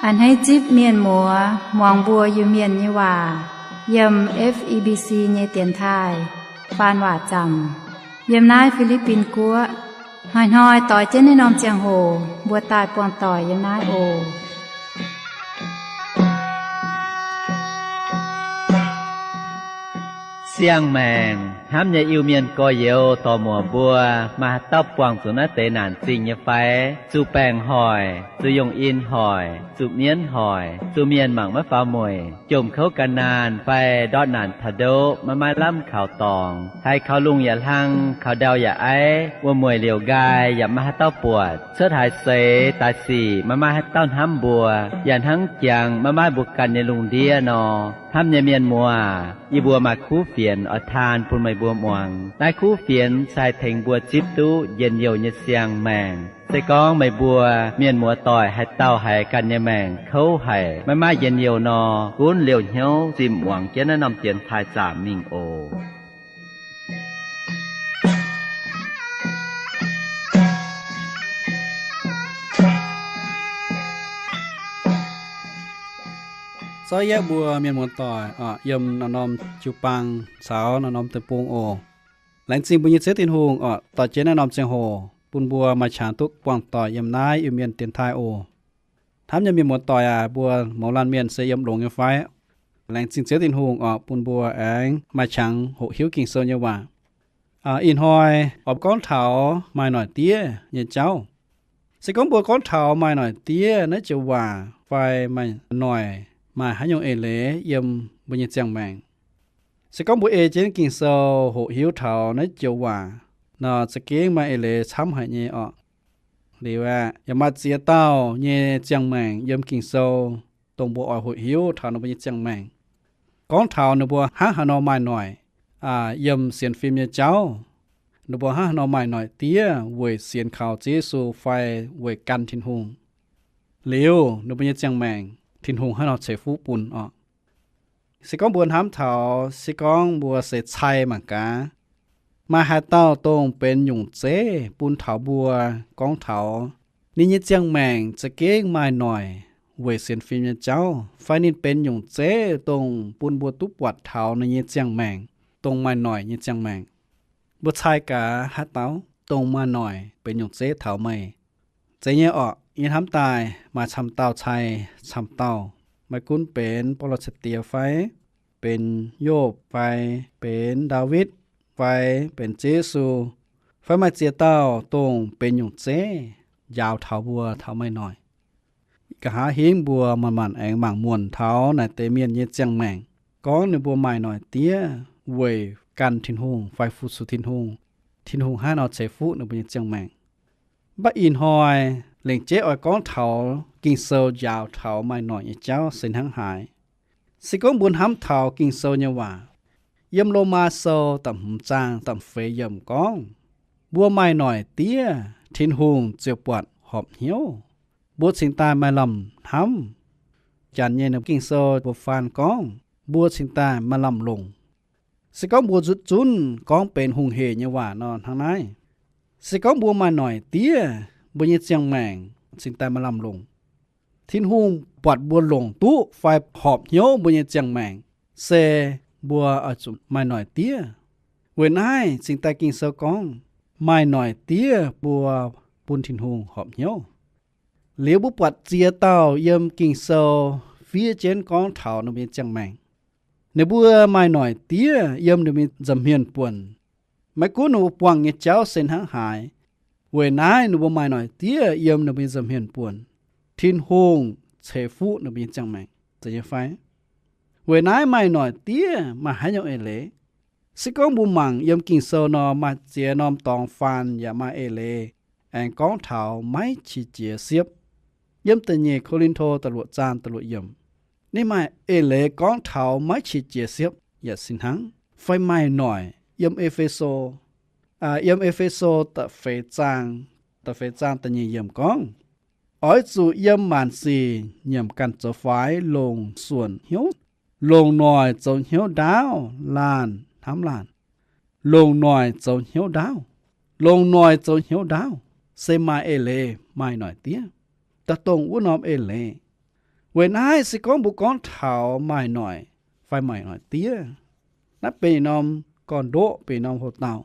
A'hneiv zipv mienh muoz muangx mbuo Iu-Mienh nyei waac yiem F E B C nyei dienx taaih faan waac zaamc yiem naaiv Fi^li^bin Guoqv. Hnoi-hnoi doix jienv naaiv norm ziangh hoc mbuo daaih buangh doic yiem naaiv oc. Siang-maengc hnamv nyei Iu-Mienh gorx-youz dorc-muoc mbuo, maaih haaix dauh buangh zuqc naaiv deix naanc zingh nyei fai? Zuqc baengc hoic, zuqc yongh in hoic, zuqc mienv hoic, zuqc mienh mangc maiv faaux mueic, jomc kouv gan naanh fai ndortv naanc taux ndoqv maiv maaih lamh kaux dorngx, haiz kaux lungh yaac hlang, kaux ndau yaac aiv, wuom-mueic liouc nqaai yaac maiv maaih haaix dauh buatc, cuotv haaix seix daaih sic maiv maaih haaix dauh hnamv mbuo, yaac hnangv jangx maiv maaih mbuo ganh nyei lungh ndiev nor. Hnamv nyei mienh muoz, yie mbuo maaih kuv fienx oix taan bun meih mbuo muangx. Naaiv kuv fienx se haih tengx mbuo zipv duqv njien-youh nyei siang-maengc. Se gorngv meih mbuo mienh muoz doic haaix dauh haiz ganh nyei maengc kouv haic, maiv maaih njien-youh nor, gunv liouh hnyouv zinh muangx jienv naaiv norm dienx taaih zaamc mingh oc. Zorqv yie mbuo mienh muoz doic yiem norm-norm jiu-baang caux norm-norm deic-bung oc. Laengz zingh mbuo nyei Ziouv Tin-Hungh oc, dorh jienv naaiv norm ziangh hoc bun mbuo maaih qangx duqv buangh doic yiem naaiv Iu-Mienh dienx taaih oc. Hnamv nyei mienh muoz doic aac, mbuo mouz laanh mienh se yiem longx nyei fai? Laengz zingh Ziouv Tin-Hungh oc, bun mbuo aengx maaih qangx hoqc hiuv Ging-Sou nyei waac. Ih hnoi oix gorngv taux maaih noic diev nyei jauv. Se gorngv mbuo gorngv taux maaih noic diev naaiv joux waac fai maaih noic, maaih haaix nyungc eix leiz yiem mbuo nyei ziangh maengc? Se gorngv mbuo ei jienv Ging-Sou hoqc hiuv taux naaiv joux waac nor, za'gengh maaih eix leiz camv haic nyei orqc. Liuz aeqv, yaac maaih ziex dauh nyei ziangh maengc yiem Ging-Sou, dongh mbuo oix hoqc hiuv taux ninh mbuo nyei ziangh maengc. Gorngv taux ninh mbuo hnangv haaix nor maaih noic yiem sienx fim nyei jauv, ninh mbuo hnangv haaix nor maaih noic diev weic sienx kaux Ziouv Yesu fai weic gan Tin-Hungh. Liuz ninh mbuo nyei ziangh maengc, Tin-Hungh hnangv haaix nor ceix fuqv bun orqc. Se gorngv mbuo hnamv taux, se gorngv mbuo seix cai mangc gaax, maaih haaix dauh dongh benx nyungc zeiv bun taux mbuo gorngv taux ninh nyei ziangh maengc za'gengh maaih noic weic sienx fim nyei jauv, fai ninh benx nyungc zeiv dongh bun mbuo duqv buatc taux ninh nyei ziangh maengc dongh maaih noic nyei ziangh maengc? Mbuo cai gaax haaix dauh dongh maaih noic benx nyungc zeiv taux meih? Zeiz nyei orqc, yie hnamv daaih maaih camv dauh cai camv dauh, maiv gunv benx Baulo Cai Diex fai benx Yopv fai benx Ndaawitv fai benx Ziouv Yesu, fai maaih ziex dauh dongh benx nyungc zeiv njaaux taux mbuo taux maaih noic. Nqa'haav hingv mbuo manc-manc aengx mangc muonc taux naaic deix mienh nyei ziangh maengc, gorngv ninh mbuo maaih noic diev weic gan Tin-Hungh fai fu-sux Tin-Hungh, Tin-Hungh hnangv haaix nor ceix fuqv ninh mbuo nyei ziangh maengc. Mv baac ih hnoi lengc jeiv oix gorngv taux Ging-Sou njaaux taux maaih noic nyei jauv se hnangv haaix. Se gorngv mbuo hnamv taux Ging-Sou nyei waac, yiem Lomaa Sou da'hmz zaang da'feix yiemc gorngv, mbuo maaih noic diev Tin-Hungh ziouc buatc horpc hnyouv. Mbuo cingx daaih maaih lamh hnamv. Janx nyei Ging-Sou mbuo faan gorngv, mbuo cingx daaih maaih lamh longc. Se gorngv mbuo nzutv zunv gorngv benx hungh hec nyei waac nor hnangv naaiv. Se gorngv mbuo maaih noic diev, mbuo nyei ziangh maengc cingx daaih maaih lamh longc. Tin-Hungh buatc mbuo longc duqv fai horpc hnyouv mbuo nyei ziangh maengc, se mbuo oix zuqc maaih noic diev. Weic naaiv cingx daaih Ging-Sou gorngv, maaih noic diev mbuo bun Tin-Hungh horpc hnyouv. Liuz mbuo buatc ziex dauh yiem Ging-Sou fiev jienv gorngv taux ninh mbuo nyei ziangh maengc. Ninh mbuo maaih noic diev yiem ninh mbuo nyei nza'hmien buonc. Maiv gunv ninh mbuo buangh nyei jauv se hnangv haaix, weic naaiv ninh mbuo maaih noic diev yiem ninh mbuo nyei nza'hmien buonc. Tin-Hungh ceix fuqv ninh mbuo nyei ziangh maengc, zeiz nyei fai? Weic naaiv maaih noic diev maaih haaix nyungc eix leiz? Se gorngv mbuo mangc yiem Ging-Sou nor, maaih ziex norm dorngx faan yaac maaih eix leiz aengx gorngv taux maiv qiex jiez siepv. Yiem da'nyeic Ko^lin^to da'luoqc zaang da'luoqc yiemc, ninh maaih eix leiz gorngv taux maiv qiex jiez siepv yaac sin hnangv fai maaih noic. Yiem E^fe^so, yiem E^fe^so da'feix zaang, da'feix zaang da'nyeic yiemc gorngv, oix zuqc yiem maanc sic nyiemc ganh zoux faix longc suonc hnyouv, longc noic zoux hnyouv ndaauv laanh hnamv laanh. Longc noic zoux hnyouv ndaauv. Longc noic zoux hnyouv ndaauv se maaih eix leiz maaih noic diev. Da'dongh wuov norm eix leiz, Weic naaiv se gorngv mbuo gorngv taux maaih noic fai maaih noic diev, naaiv benx norm gorn-ndoqv, benx norm houx-dauh,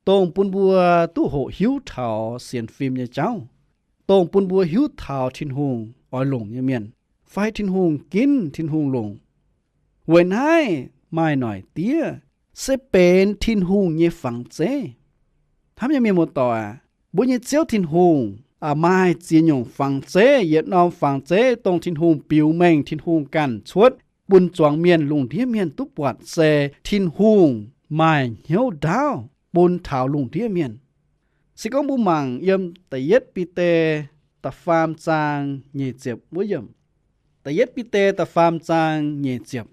dongh bun mbuo duqv hoqc hiuv taux sienx fim nyei jauv, dongh bun mbuo hiuv taux Tin-Hungh oix longc nyei mienh, fai Tin-Hungh ginv, Tin-Hungh longc. Weic naaiv maaih noic diev se benx Tin-Hungh nyei fangx zeiv. Hnamv nyei mienh muoz-doic aac, mbuo nyei Ziouv Tin-Hungh maaih ziex nyungc fangx zeiv, yietc norm fangx zeiv dongh Tin-Hungh biux mengh, Tin-Hungh ganh cuotv bun zuangx mienh, lungh ndiev mienh duqv buatc se Tin-Hungh maaih hnyouv ndaauv bun taux lungh ndiev mienh. Se gorngv mbuo mangc yiem Da'yietv Bide da'faam zaang nyeic ziepc wuov yiemc, Da'yietv Bide da'faam zaang nyeic ziepc,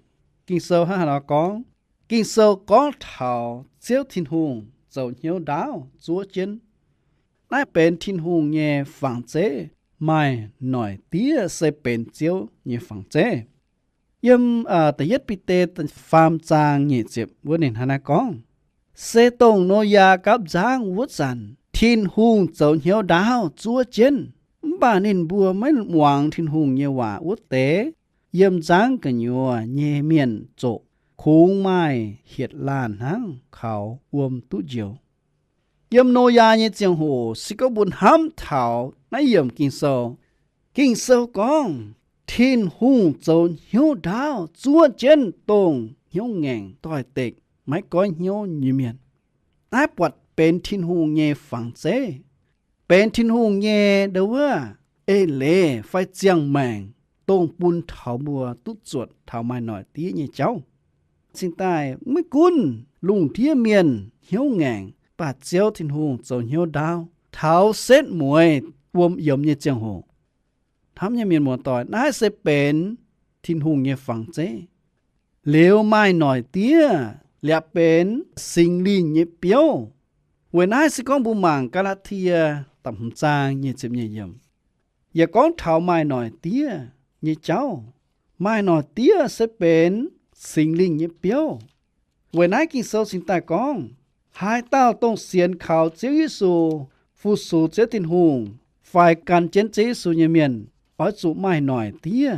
Ging-Sou hnangv haaix nor gorngv? Ging-Sou gorngv taux Ziouv Tin-Hungh zoux hnyouv ndaauv zuov jienv. Naaiv benx Tin-Hungh nyei fangx zeiv, maaih noic diev se benx Ziouv nyei fangx zeiv. Yiem Da'yietv Bide da'faam zaang nyeic ziepc wuov ninh hnangv naaiv gorngv, Se dongh Noyaa gapv nzangv wuov zanc Tin-Hungh zoux hnyouv ndaauv zuov jienv, mv baac ninh mbuo maiv muangx Tin-Hungh nyei waac wuov deix yiem nzangv gu'nyuoz nyei mienh zoqc, kungx maaih hietc laanh hnangv kaux wuom duqv njoux. Yiem Noyaa nyei ziangh hoc, se gorngv mbuo hnamv taux naaiv yiemc Ging-Sou, Ging-Sou gorngv Tin-Hungh zoux hnyouv ndaauv zuov jienv dongh hnyouv ngaengc doix-dekc maiv goiv hnyouv nyei mienh. Naaiv buatc benx Tin-Hungh nyei fangx zeiv, benx Tin-Hungh nyei ndo wuov eix leiz fai ziangh maengc, dongh bun taux mbuo duqv zuotc taux maaih noic diev nyei jauv. Cingx daaih maiv gunv lungh ndiev mienh hnyouv ngaengc, mv baac Ziouv Tin-Hungh zoux hnyouv ndaauv taux setv mueiz wuom yiemx nyei ziangh hoc. Hnamv nyei mienh muoz-doic, naaiv se benx Tin-Hungh nyei fangx zeiv. Liuz maaih noic diev liepc benx Singx Lingh nyei biouv. Weic naaiv se gorngv mbuo mangc Gaa^laa^tie da'hmz zaang nyei ziepc nyeic yiemc, yaac gorngv taux maaih noic diev nyei jauv. Maaih noic diev se benx Singx Lingh nyei biouv. Weic naaiv Ging-Sou cingx daaih gorngv, haaix dauh dongh sienx kaux Ziouv Yesu, fu-sux Ziouv Tin-Hungh, fai gan jienv Ziouv Yesu nyei mienh, oix zuqc maaih noic diev.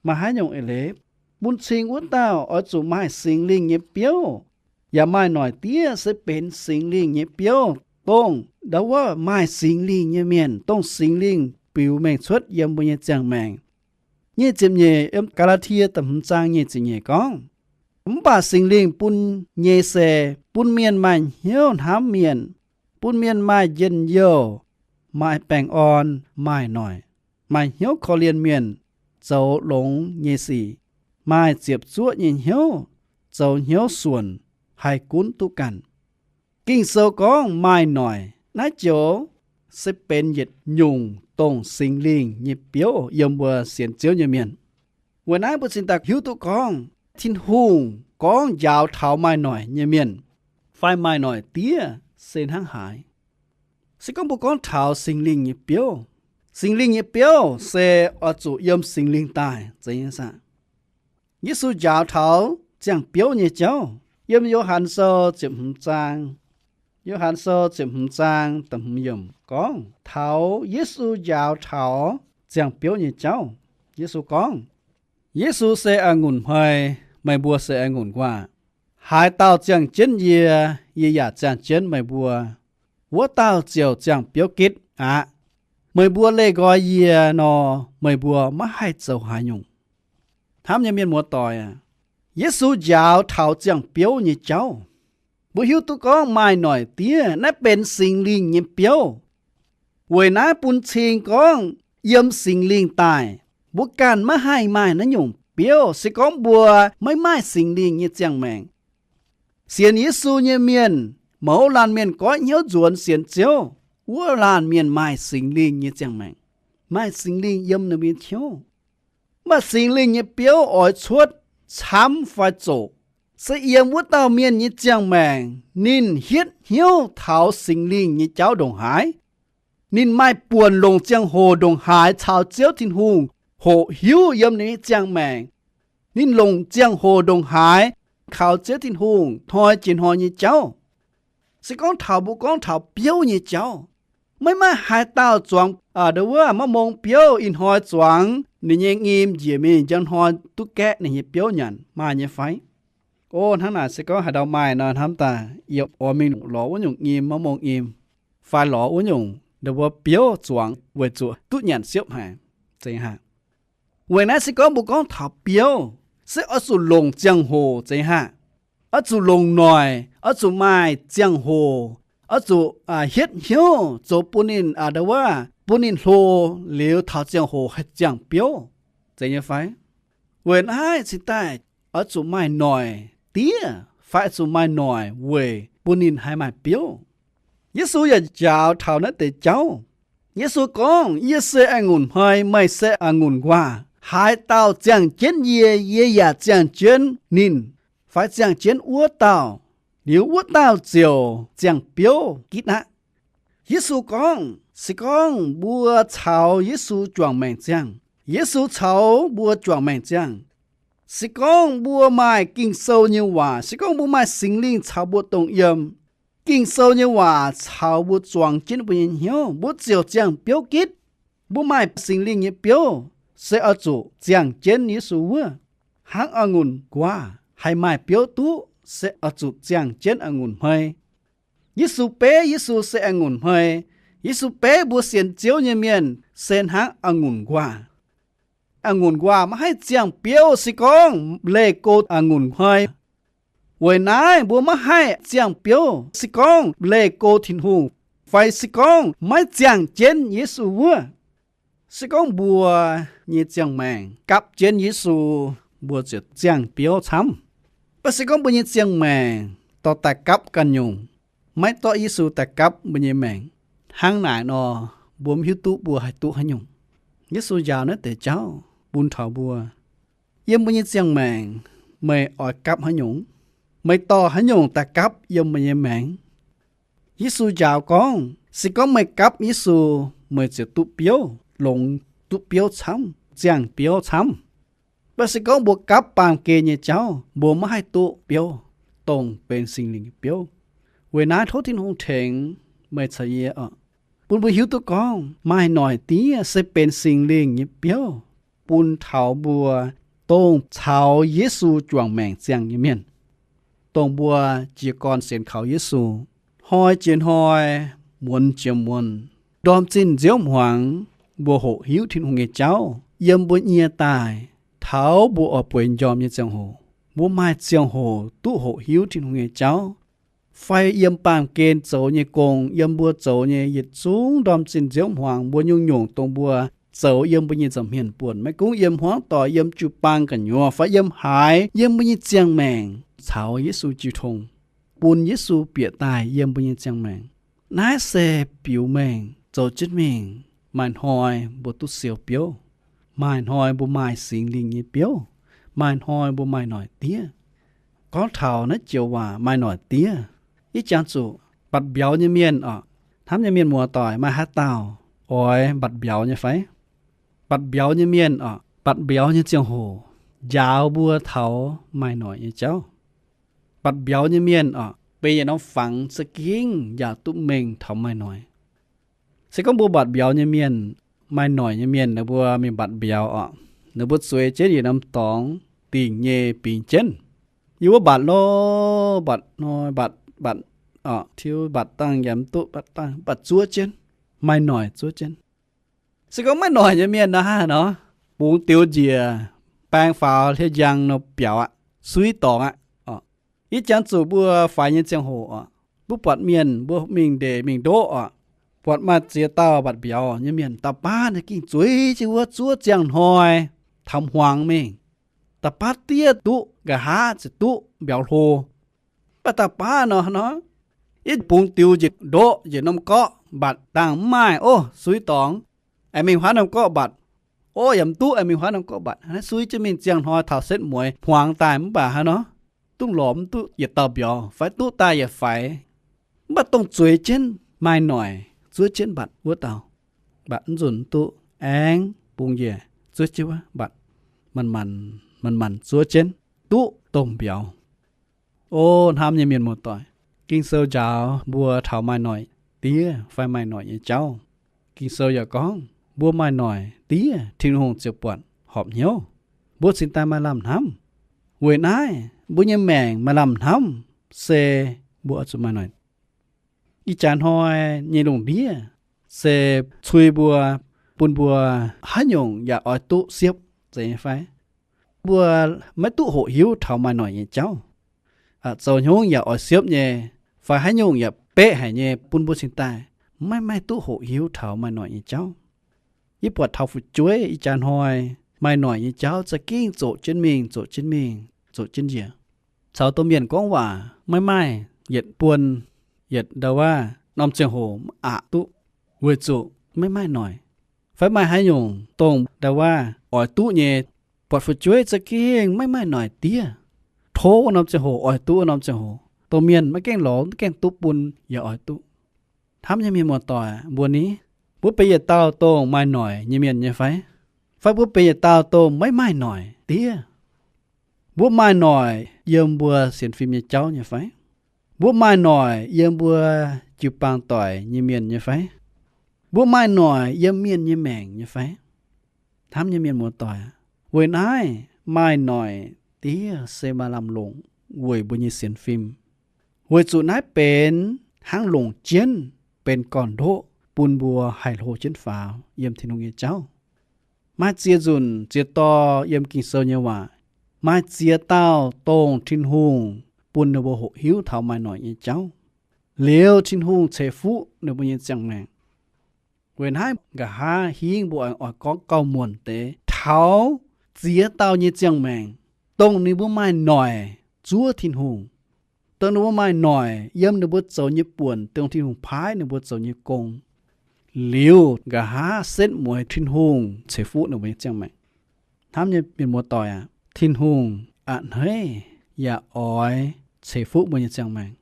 Maaih haaix nyungc eix leiz? Bun cing wuov dauh oix zuqc maaih Singx Lingh nyei biouv, yaac maaih noic diev se benx Singx Lingh nyei biouv, dongh ndau wuov maaih Singx Lingh nyei mienh, dongh Singx Lingh biux mengh cuotv yiem mbuo nyei ziangh maengc. Nyic ziepc nyeic yiem Gaa^laa^tie da'hmz zaang nyic ziepc nyeic gorngv, mv baac Singx Lingh bun nyei se bun mienh maaih hnyouv hnamv mienh, bun mienh maaih njien-youh, maaih baengh orn, maaih noic, maaih hnyouv korv-lienh mienh, zoux longx nyei sic, maaih ziepc zuoqv nyei hnyouv, zoux hnyouv suonc, haih gunv duqv ganh. Ging-Sou gorngv maaih noic naaiv joux se benx yietc nyungc dongh Singx Lingh nyei biouv yiem mbuo sienx Ziouv nyei mienh. Weic naaiv mbuo cingx daaih hiuv duqv gorngv Tin-Hungh gorngv njaaux taux maaih noic nyei mienh fai maaih noic diev se hnangv haaix. Se gorngv mbuo gorngv taux Singx Lingh nyei biouv, Singx Lingh nyei biouv se oix zuqc yiem Singx Lingh daaih zeiz nyei saah? Yesu njaaux taux ziangh biouv nyei jauv yiem Yo^han Sou ziepc hmz zaang. Yo^han Sou ziepc hmz zaang da'hmz yiemc gorngv taux Yesu njaaux taux ziangh biouv nyei jauv. Yesu gorngv, Yesu se a'ngunc hmei, meih mbuo se a'ngunc nquaah. Haaix dauh ziangh jienv yie, yie yaac ziangh jienv meih mbuo, wuov dauh ziouc ziangh biouv gitv aqv. Meih mbuo leih nqoi yie nor, meih mbuo maiv haih zoux haaix nyungc. Hnamv nyei mienh muoz-doic aac, Yesu njaaux taux ziangh biouv nyei jauv. Mbuo hiuv duqv gorngv maaih noic diev naaiv benx Singx Lingh nyei biouv. Weic naaiv bun cing gorngv yiem Singx Lingh daaih, mbuo ganh maiv haih maaih naaiv nyungc biouv se gorngv mbuo maiv maaih Singx Lingh nyei ziangh maengc. Sienx Yesu nyei mienh, mouz laanh mienh goiv hnyouv nzuonx sienx Ziouv, wuov laanh mienh maaih Singx Lingh nyei ziangh maengc, maaih Singx Lingh yiem ninh mbuo nyei hnyouv. Mv baac Singx Lingh nyei biouv oix cuotv camv fai zoqc, se yiem wuov dauh mienh nyei ziangh maengc ninh hietv hnyouv taux Singx Lingh nyei jauv ndongc haaix. Ninh maaih buonc longc ziangh hoc ndongc haaix caux Ziouv Tin-Hungh hoqc hiuv yiem ninh nyei ziangh maengc. Ninh longc ziangh hoc ndongc haaix kaux Ziouv Tin-Hungh hnoi jiex hnoi nyei jauv. Se gorngv taux mbuo gorngv taux biouv nyei jauv, maiv maaih haaix dauh zuangx Aa, ndau wuov maiv mong biouv ih hnoi zuangx, ninh nyei nyim njiec mingh njang hnoi duqv gaeqv ninh nyei biouv nyanc, maaih nyei fai? O, hnangv naaic se gorngv haaix ndau maaih nor, hnamv daaih yie oix mingh lorz wuov nyungc nyim, maiv mong nyim, fai lorz wuov nyungc ndau wuov biouv zuangx weic zuqc duqv nyanc siepv haic, zeiz haic. Weic naaiv se gorngv mbuo gorngv taux biouv, se oix zuqc longc ziangh hoc, zeiz haic. Oix zuqc longc noic, oix zuqc maaih ziangh hoc, oix zuqc hietv hnyouv zoux bun ninh, ndau wuov bun ninh hlo liuz taux ziangh hoc haih ziangh biouv, zeiz nyei fai? Weic naaiv cingx daaih oix zuqc maaih noic diev fai oix zuqc maaih noic weic bun ninh haih maaih biouv. Yesu yaac njaaux taux naaiv deix jauv. Yesu gorngv, Yie se a'ngunc hnoi, meih se a'ngunc nquaah. Haaix dauh ziangh jienv yie, yie yaac ziangh jienv ninh, fai ziangh jienv wuov dauh, liuz wuov dauh ziouc ziangh biouv gitv aqv. Yesu gorngv, se gorngv mbuo caux Yesu juangc maengc ziangh, Yesu caux mbuo juangc maengc ziangh. Se gorngv mbuo maaih Ging-Sou nyei waac, se gorngv mbuo maaih Singx Lingh caux mbuo dongh yiem, Ging-Sou nyei waac caux mbuo zuangx jienv mbuo nyei hnyouv, mbuo ziouc ziangh biouv gitv. Mbuo maaih Singx Lingh nyei biouv se oix zuqc ziangh jienv Yesu wuov. Hnangv a'ngunc nquaah haih maaih biouv duqv se oix zuqc ziangh jienv a'ngunc hmei. Yesu beiv Yesu se a'ngunc hmei. Yesu beiv mbuo sienx Ziouv nyei mienh se hnangv a'ngunc nquaah. A'ngunc nquaah maiv haih ziangh biouv se gorngv leih go a'ngunc hmei. Weic naaiv mbuo maiv haih ziangh biouv se gorngv leih go Tin-Hungh, fai se gorngv maiv ziangh jienv Yesu wuov. Se gorngv mbuo nyei ziangh maengc gapv jienv Yesu, mbuo ziouc ziangh biouv camv. Mv baac se gorngv mbuo nyei ziangh maengc dorh daaih gapv ganh nyungc, maiv dorh Yesu daaih gapv mbuo nyei maengc, hnangv naaic nor, mbuo mv hiuv duqv mbuo haih duqv haaix nyungc. Yesu njaaux naaiv deix jauv bun taux mbuo. Yiem mbuo nyei ziangh maengc, meih oix gapv haaix nyungc? Meih dorh haaix nyungc daaih gapv yiem meih nyei maengc? Yesu njaaux gorngv, se gorngv meih gapv Yesu, meih ziouc duqv biouv, longx duqv biouv camv, ziangh biouv camv. Mv baac se gorngv mbuo gapv baamh gen nyei jauv, mbuo maiv haih duqv biouv, dongh benx Singx Lingh nyei biouv. Weic naaiv tov Tin-Hungh tengx meih caux yie oc, bun mbuo hiuv duqv gorngv maaih noic diev se benx Singx Lingh nyei biouv, bun taux mbuo dongh caux Yesu juangc maengc ziangh nyei mienh, dongh mbuo jiez gorn sienx kaux Yesu, hnoi jiex hnoi, muonz jiex muonz, ndorm zinh nziouv hmuangx, mbuo hoqc hiuv Tin-Hungh nyei jauv yiem mbuo nyie daaih. Taux mbuo oix bueix njormh nyei ziangh hoc, mbuo maaih ziangh hoc duqv hoqc hiuv Tin-Hungh nyei jauv. Fai yiem baamh gen zoux nyei gong, yiem mbuo zoux nyei yietc zungv ndorm zinh nziouv hmuangx, mbuo nyungc-nyungc dongh mbuo zoux yiem mbuo nyei nza'hmien buonc, maiv gunv yiem hmuangv doic, yiem jiu-baang gu'nyuoz, fai yiem haaix, yiem mbuo nyei ziangh maengc caux Yesu jiu tong, bun Yesu bieqc daaih yiem mbuo nyei ziangh maengc. Naaiv se biux mengh zoux jienv mingh, maaih hnoi mbuo duqv siou biouv, maaih hnoi mbuo maaih Singx Lingh nyei biouv, maaih hnoi mbuo maaih noic diev. Gorngv taux naaiv joux waac maaih noic diev, yie jangx zuqc mbatc mbiauz nyei mienh oc, hnamv nyei mienh muoz-doic, maaih haaix dauh oix mbatc mbiauz nyei fai? Mbatc mbiauz nyei mienh oc, mbatc mbiauz nyei ziangh hoc njaaux mbuo taux maaih noic nyei jauv. Mbatc mbiauz nyei mienh oc, benx yietc norm fangx za'gengh yaac duqv mengh taux maaih noic. Se gorngv mbuo mbatc mbiauz nyei mienh, maaih noic nyei mienh, ninh mbuo mingh mbatc mbiauz oc, ninh mbuo zueiz jienv yietc norm dorngx dingc nyei bingx jienv. Yie wuov mbatc lo, mbatc hnoi, mbatc, mbatc, tiuv mbatc dangh yaac mv duqv, mbatc dangh mbatc zuov jienv, maaih noic zuov jienv. Se gorngv maiv noic nyei mienh nor, hnangv haaix nor? Bungx diux njiec, baeng faaux hlie njang nor biaux aqv, suiv dorngx aqv oc. Yie jangx zuqc mbuo faix nyei ziangh hoc oc, mbuo buatc mienh mbuo mingh ndeic mingh ndoqv oc, buatc maaih ziex dauh mbatc mbiauz nyei mienh, da'baav ninh gengh zueiz jienv wuov zuov ziangh hnoi, taux hmuangx mingh. Da'baav diev duqv, nqa'haav ziouc duqv mbiauz hlo. Mv baac da'baav nor, hnangv haaix nor? Yie bungx diux njiec ndoqv njiec norm gorqv mbatc dangh mv maaih, ov, suiv dorngx, aengx mingh huaav norm gorqv mbatc, ov, yaac mv duqv, aengx mingh huaav norm gorqv mbatc, hnangv naaiv suiv jienv mingh ziangh hnoi taux setv mueiz hmuangx daaih mv baac hnangv haaix nor? Duqv lorz mv duqv yietc dauh mbiauz, fai duqv daaih yietc faix. Mv baac dongh zueiz jienv maaih noic zuov jienv mbatc wuov dauh, mbatc mv nzunc mv duqv, aengx bungx njiec zuov jienv wuov mbatc, manc-manc, manc-manc zuov jienv duqv dongh mbiauz. O hnamv nyei mienh muoz-doic, Ging-Sou njaaux mbuo taux maaih noic diev fai maaih noic nyei jauv. Ging-Sou yaac gorngv, mbuo maaih noic diev, Tin-Hungh ziouc buatc horpc hnyouv. Mbuo cingx daaih maaih lamh hnamv. Weic naaiv mbuo nyei maengc maaih lamh hnamv se mbuo oix zuqc maaih noic. Ih jaax hnoi nyei lungh ndiev se cui mbuo, bun mbuo haaix nyungc yaac oix duqv siepv zeiz nyei fai? Mbuo maiv duqv hoqc hiuv taux maaih noic nyei jauv. Zoux hnyouv yaac oix siepv nyei, fai haaix nyungc yaac beqv haic nyei, bun mbuo cingx daaih maiv maaih duqv hoqc hiuv taux maaih noic nyei jauv. Yie buatc taux fu'jueiv ih jaax hnoi maaih noic nyei jauv za'gengh zoqc jienv mingh, zoqc jienv mingh, zoqc jienv njiec. Caux domh mienh gorngv waac maiv maaih yietc buonc, yietc ndau-waav norm ziangh hoc aqc duqv, weic zuqc maiv maaih noic. Fai maaih haaix nyungc dongh ndau-waav oix duqv nyei, buatc fu'jueiv za'gengh maiv maaih noic diev. Tov wuov norm ziangh hoc oix duqv wuov norm ziangh hoc, domh mienh maiv gaengh lorz, maiv gaengh duqv bun yaac oix duqv. Hnamv nyei mienh muoz-doic, mbuo ni, mbuo benx yietc dauh dongh maaih noic nyei mienh nyei fai? Fai mbuo benx yietc dauh dongh maiv maaih noic diev? Mbuo maaih noic yiem mbuo sienx fim nyei jauv nyei fai? Mbuo maaih noic yiem mbuo jiu-baang doic nyei mienh nyei fai? Mbuo maaih noic yiem mienh nyei maengc nyei fai? Hnamv nyei mienh muoz-doic, weic naaiv maaih noic diev se maaih lamh longc weic mbuo nyei sienx fim, weic zuqc naaiv benx hnangv longc jienv benx gorn-ndoqv bun mbuo haih hlo jienv faaux yiem Tin-Hungh nyei jauv. Maaih ziex nzunc ziex dorh yiem Ging-Sou nyei waac, maaih ziex dauh dongh Tin-Hungh bun ninh mbuo hoqc hiuv taux maaih noic nyei jauv, liuz Tin-Hungh ceix fuqv ninh mbuo nyei ziangh maengc. Weic naaiv nqa'haav hingv mbuo oix gorngv gauh muonc deix taux ziex dauh nyei ziangh maengc, dongh ninh mbuo maaih noic zuov Tin-Hungh, dongh ninh mbuo maaih noic yiem ninh mbuo zoux nyei buonc, dongh Tin-Hungh paaiv ninh mbuo zoux nyei gong, liuz nqa'haav setv mueiz Tin-Hungh ceix fuqv ninh mbuo nyei ziangh maengc. Hnamv nyei mienh muoz-doic aac, Tin-Hungh a'hneiv yaac oix ceix fuqv mbuo nyei ziangh maengc.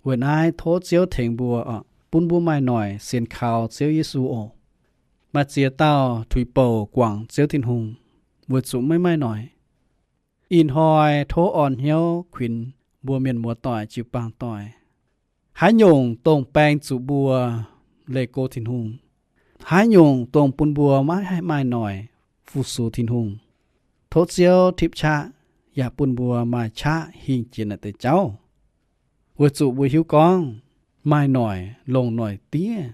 Weic naaiv tov Ziouv tengx mbuo, bun mbuo maaih noic sienx kaux Ziouv Yesu oc. Maaih ziex dauh tuix bouc guangc Ziouv Tin-Hungh weic zuqc maiv maaih noic. Ih hnoi tov orn hnyouv kuinx mbuo mienh muoz-doic jiu-baang doic, haaix nyungc dongh baeng zuqc mbuo leih go Tin-Hungh, haaix nyungc dongh bun mbuo maiv haih maaih noic fu-sux Tin-Hungh, tov Ziouv tipv qaqv yaac bun mbuo maaih qaqv hingh jiex naaic deix jauv. Weic zuqc mbuo hiuv gorngv maaih noic longc noic diev,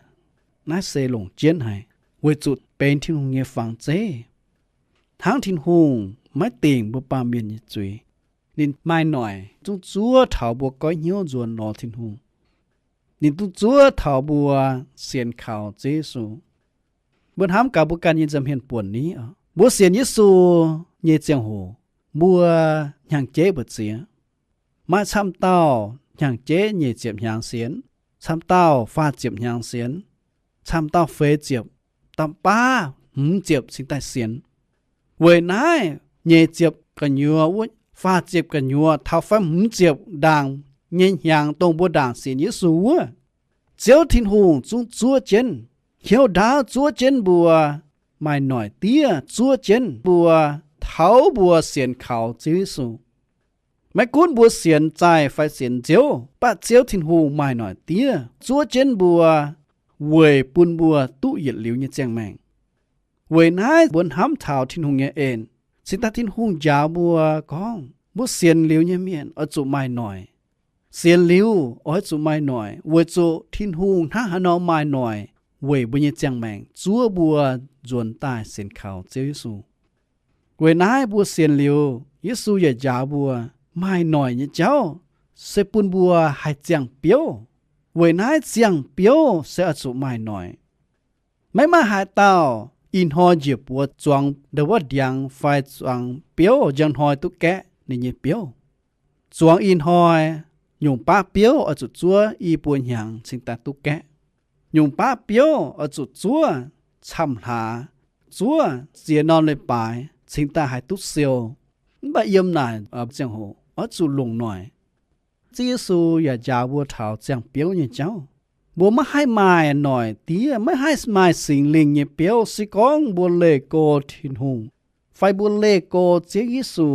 naaiv se longc jienv haic, weic zuqc benx Tin-Hungh nyei fangx zeiv. Hnangv Tin-Hungh maiv dingc mbuo baamh mienh nyei zuiz, ninh maaih noic zungv zuov taux mbuo goiv hnyouv nzuonx lorz Tin-Hungh. Ninh zungv zuov taux mbuo sienx kaux Ziouv Yesu. Mbuo hnamv gaax mbuo ganh nyei nza'hmien buonc ni, mbuo sienx Yesu nyei ziangh hoc, mbuo hnyangx-jeiv mbu'ziex. Maaih camv dauh hnyangx-jeiv nyic ziepc hnyangx sienx, camv dauh faah ziepc hnyangx sienx, camv dauh feix ziepc, da'baav hmz ziepc cingx daaih sienx. Weic naaiv nyic ziepc gu'nyuoz wuov, faah ziepc gu'nyuoz taux fai hmz ziepc ndaangc nyei hnyangx dongh mbuo ndaangc sienx Yesu wuov, Ziouv Tin-Hungh zungv zuov jienv, hnyouv ndaauv zuov jienv mbuo, maaih noic diev zuov jienv mbuo, taux mbuo sienx kaux Ziouv Yesu. Maiv gunv mbuo sienx zaih fai sienx nziouv, mv baac Ziouv Tin-Hungh maaih noic diev zuov jienv mbuo weic bun mbuo duqv yietc liuz nyei ziangh maengc. Weic naaiv mbuo hnamv taux Tin-Hungh nyei en, cingx daaih Tin-Hungh njaaux mbuo gorngv mbuo sienx liuz nyei mienh oix zuqc maaih noic. Sienx liuz oix zuqc maaih noic weic zuqc Tin-Hungh hnangv haaix nor maaih noic weic mbuo nyei ziangh maengc zuov mbuo nzuonx daaih sienx kaux Ziouv Yesu. Weic naaiv mbuo sienx liuz, Yesu yaac njaaux mbuo, maaih noic nyei jauv se bun mbuo haih ziangh biouv. Weic naaiv ziangh biouv se oix zuqc maaih noic. Maiv maaih haaix dauh ih hnoi njiec buoz zuangx ndau wuov ndiangx fai zuangx biouv njang hnoi duqv gaeqv ninh nyei biouv. Zuangx ih hnoi, nyungc baav biouv oix zuqc zuov i buo hnyangx cingx daaih duqv gaeqv. Nyungc baav biouv oix zuqc zuov camv hlaax, zuov ziex norm leiz-baaix cingx daaih haih duqv siou. Mv baac yiem naaic ziangh hoc oix zuqc longc noic. Ziouv Yesu yaac njaaux mbuo taux ziangh biouv nyei jauv. Mbuo maiv haih maaih noic diev, maiv haih maaih Singx Lingh nyei biouv se gorngv mbuo leih go Tin-Hungh, fai mbuo leih go Ziouv Yesu.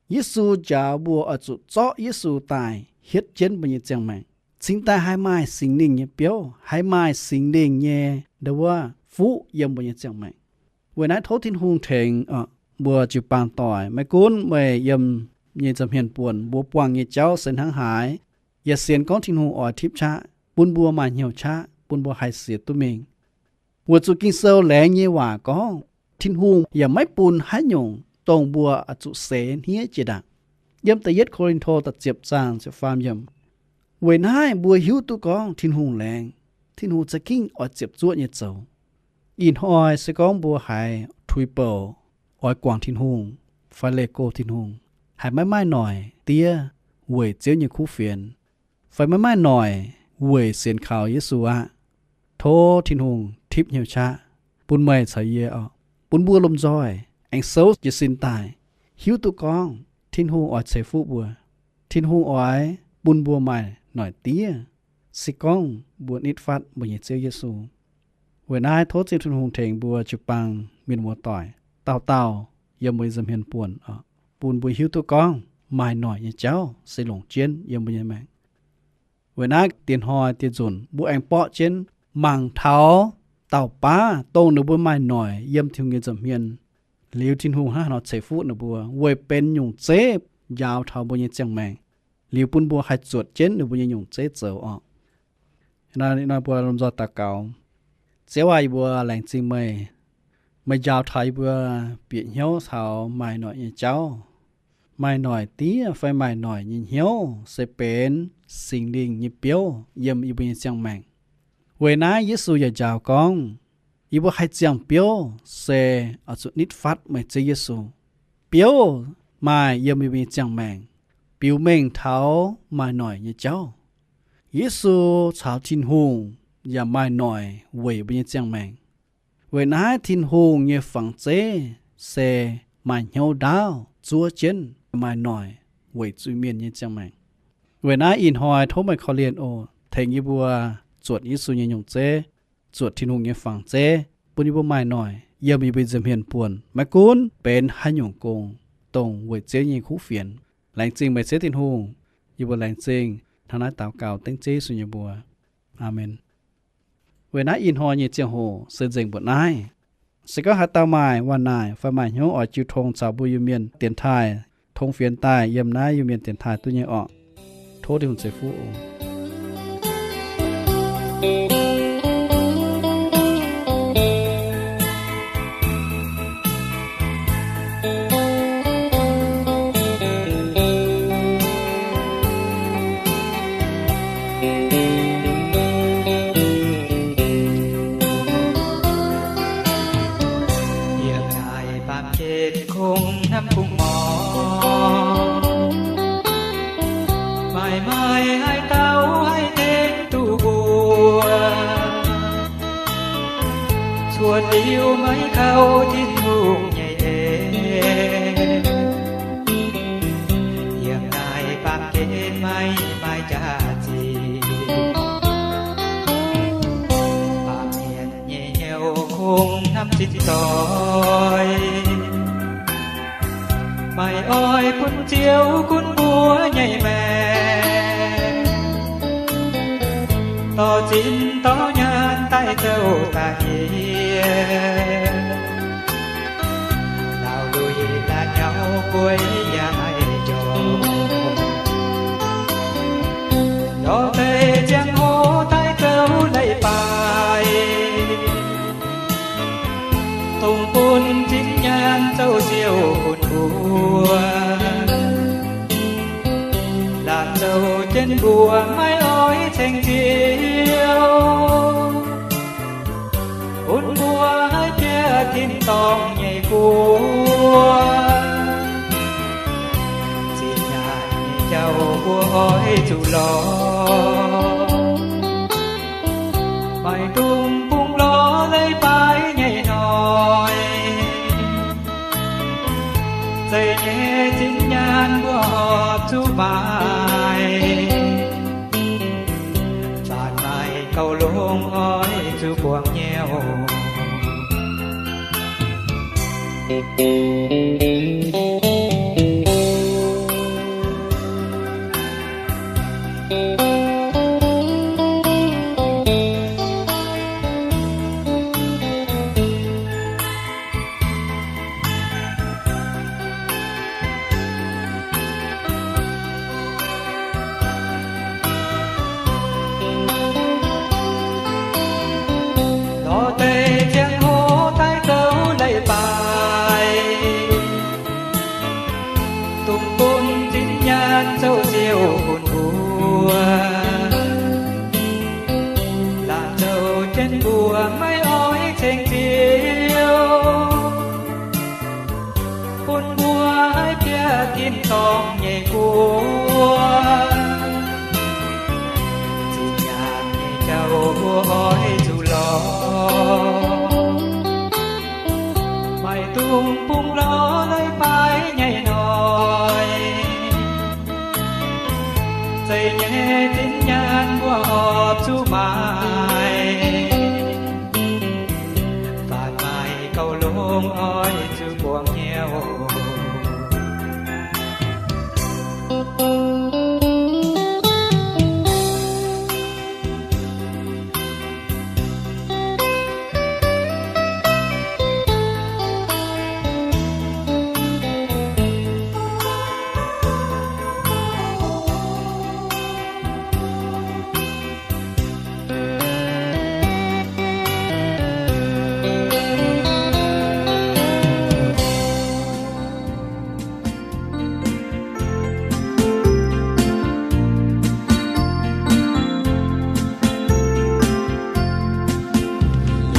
Yesu njaaux mbuo oix zuqc zorqv Yesu daaih hietv jienv mbuo nyei ziangh maengc, cingx daaih haih maaih Singx Lingh nyei biouv, haih maaih Singx Lingh nyei ndau wuov fuqv yiem mbuo nyei ziangh maengc. Weic naaiv tov Tin-Hungh tengx mbuo jiu-baang doic, maiv gunv meih yiem nyei nza'hmien buonc mbuo buangh nyei jauv se hnangv haaix, yaac sienx gorngv Tin-Hungh oix tipv qaqv, bun mbuo maaih hnyouv qaqv, bun mbuo haih sienx duqv mingh. Weic zuqc Ging-Sou laengz nyei waac gorngv, Tin-Hungh yaac maiv bun haaix nyungc dongh mbuo oix zuqc seix hniev jiex ndaangc. Yiem da'yietv Ko^lin^to da'ziepc zaang ziepc faam yiemc. Weic naaiv mbuo hiuv duqv gorngv Tin-Hungh laengz, Tin-Hungh za'gengh oix ziepc zuoqv nyei zoux. Ih hnoi se gorngv mbuo haiz tuix bouc oix guangc Tin-Hungh fai leih go Tin-Hungh, haiz maiv maaih noic diev weic Ziouv nyei kuv fienx, fai maiv maaih noic weic sienx kaux Yesu aqv, tov Tin-Hungh tipv hnyouv qaqv bun meih caux yie oc, bun mbuo lomh nzoih aengx souv jiez sin daaih, hiuv duqv gorngv Tin-Hungh oix ceix fuqv mbuo. Tin-Hungh oix bun mbuo maaih noic diev, se gorngv mbuo nitv fatv mbuo nyei Ziouv Yesu. Weic naaiv tov Ziouv Tin-Hungh tengx mbuo jiu-baang mienh muoz-doic dauh dauh yiem mbuo nyei nza'hmien buonc, bun mbuo hiuv duqv gorngv maaih noic nyei jauv se longc jienv yiem mbuo nyei maengc. Weic naaiv dieh hnoi dieh nzunc mbuo aengx borqv jienv mangc taux dauh baav dongh ninh mbuo maaih noic yiem Tin-Hungh nyei nza'hmien, liuz Tin-Hungh hnangv haaix nor ceix fuqv ninh mbuo weic benx nyungc zeiv njaaux taux mbuo nyei ziangh maengc, liuz bun mbuo haih zuotc jienv ninh mbuo nyei nyungc zeiv zoux oc. Ih hnoi mbuo lomh nzoih daux gaux. Ziouv aac, yie mbuo laengz zingh meih. Meih njaaux taux yie mbuo bieqc hnyouv taux maaih noic nyei jauv. Maaih noic diev fai maaih noic nyei hnyouv se benx Singx Lingh nyei biouv yiem yie mbuo nyei ziangh maengc. Weic naaiv Yesu yaac njaaux gorngv, yie mbuo haih ziangh biouv se oix zuqc nitv fatv meih Ziouv Yesu. Biouv maaih yiem yie mbuo nyei ziangh maengc, biux mengh taux maaih noic nyei jauv. Yesu caux Tin-Hungh yaac maaih noic weic mbuo nyei ziangh maengc. Weic naaiv Tin-Hungh nyei fangx zeiv se maaih hnyouv ndaauv zuov jienv maaih noic weic zuiz-mienh nyei ziangh maengc. Weic naaiv ih hnoi tov meih korv-lienh oc, tengx yie mbuo zuotc Yesu nyei nyungc zeiv, zuotc Tin-Hungh nyei fangx zeiv, bun yie mbuo maaih noic yiem yie mbuo nza'hmien buonc, maiv gunv benx haaix nyungc gong, dongh weic Ziouv nyei kuv fienx. Laengz zingh meih Ziouv Tin-Hungh. Yie mbuo laengz zingh hnangv naaiv daux gaux dengv Ziouv Yesu nyei mbuox. Aamen. Weic naaiv ih hnoi nyei ziangh hoc se nzengc mbuoqc naaiv. Se gorngv haaix dauh maaih waac naaic fai maaih hnyouv oix jiu tong caux mbuo Iu-Mienh dienx taaih, tong fienx daaih yiem naaiv Iu-Mienh dienx taaih duqv nyei orqc. Tov Tin-Hungh ceix fuqv oc. Yiem naaiv baamh gen kungx hnamv kungx morz, maaih maaih haaix dauh haih tengx duqv mbuo, cuotv liuz maiv kaux Tin-Hungh nyei en. Yiem naaiv baamh gen maiv maaih jaax-zinh, baamh mienh nyei hnyouv kungx hnamv zinh doic, maiv oix bun Ziouv gunv mbuo nyei maengc, dorh zinh dorh nyaanh daaih zouv daaih nyie. Laauh luic la'nyauv bueix yaac maiv njormh, lorz deix ziangh hoc daaih zouv leiz-baaix, dongh bun zinh nyaanh zouv siou bun mbuo, laanh zouv jienv mbuo maiv oix ceng Ziouv, bun mbuo haih jiex tin-dorngh nyei guoqv. Zinh nyaanh nyei jauv mbuo oix zuqc lorz, maiv dungx bungx lorz leiz-baaix nyei hnoi. Zeiz nyei zinh nyaanh mbuo horpc zuqc maaih, zanc maaih gauh longx oix zuqc buangh nyei oc. Bun zinh nyaanh zoux ziouc bun mbuo, laanh zoux jienv mbuo maiv oix ceng Ziouv. Bun mbuo haih bieqc tin-dorngh nyei guoqv. Zinh nyaanh nyei jauv mbuo oix zuqc lorz, maiv dungx bungx lorz leiz-baaix nyei hnoi. Zeiz nyei zinh nyaanh mbuo horpc zuqc maaic, faanv maaih gauh longx oix zuqc buangh hnyouv.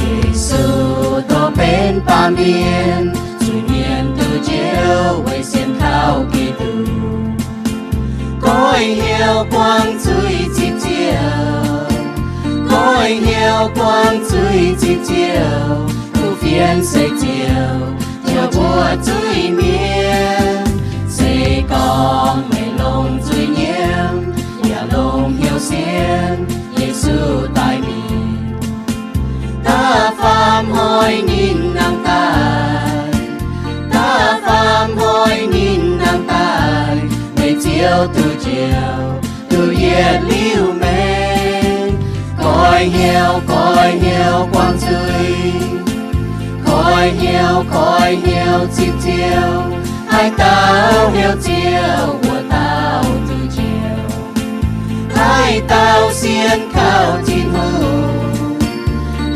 Yesu dongh benx baamh mienh, zuiz-mienh duqv njoux weic sienx kaux Giduc. Goiv hnyouv buangv zuiz zipv Ziouv, goiv hnyouv buangv zuiz zipv Ziouv, kuv fienx se Ziouc jauv mbuo zuiz-mienh. Se gorngv meih longc zuiz-nyiemv yaac longc hnyouv sienx Yesu daaih mingh, da'faam hnoi ninh nangh daaih, da'faam hnoi ninh nangh daaih, meih Ziouv duqv njoux, duqv yietc liuz meih. Goiv hnyouv, goiv hnyouv buangv zuiz, goiv hnyouv, goiv hnyouv zipv Ziouv. Haaix dauh hnyouv Ziouv, wuov dauh duqv njoux. Haaix dauh sienx kaux Tin-Hungh,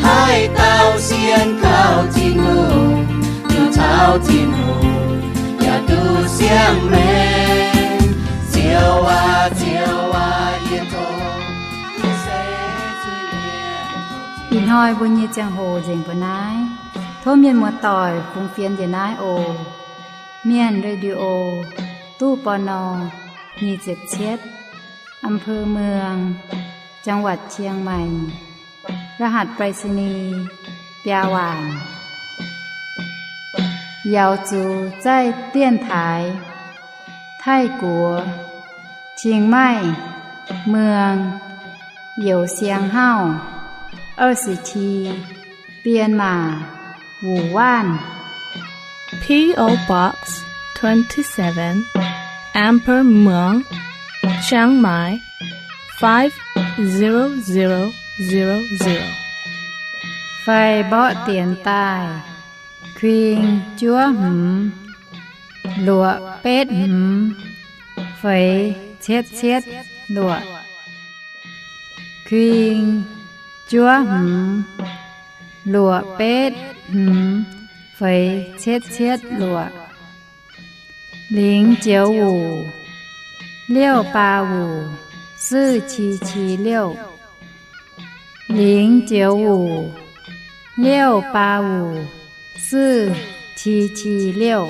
haaix dauh sienx kaux Tin-Hungh, duqv caux Tin-Hungh, yaac duqv siang-maengc. Ziouv aac, Ziouv aac, yie tov, yie se zuiz-mienh. Ih hnoi mbuo nyei ziangh hoc nzengc mbuo naaiv. Tov mienh muoz-doic fungx fienx njiec naaiv oc. Mienh Radio, ตู้ ปณ. nyic ziepc cietv, อำเภอเมือง จังหวัดเชียงใหม่ รหัสไปรษณีย์ biaa waanc. Yaux zuqc zaih dienx taaix Taiv-Guoqv, Chiang Mai, เมือง Youh Siang Hauv, 二十七, Myanmar, Wuhan. P O Box twenty-seven, อำเภอเมือง Chiang Mai, five zero zero zero zero. Fai mborqv dienx daaih: kuing juov hmz luoqc betv hmz feix cietv cietv luoqc. Kuing juov hmz luoqc betv hmz feix cietv cietv luoqc. 零九五 六八五 四七七六. 零九五 六八五 四七七六.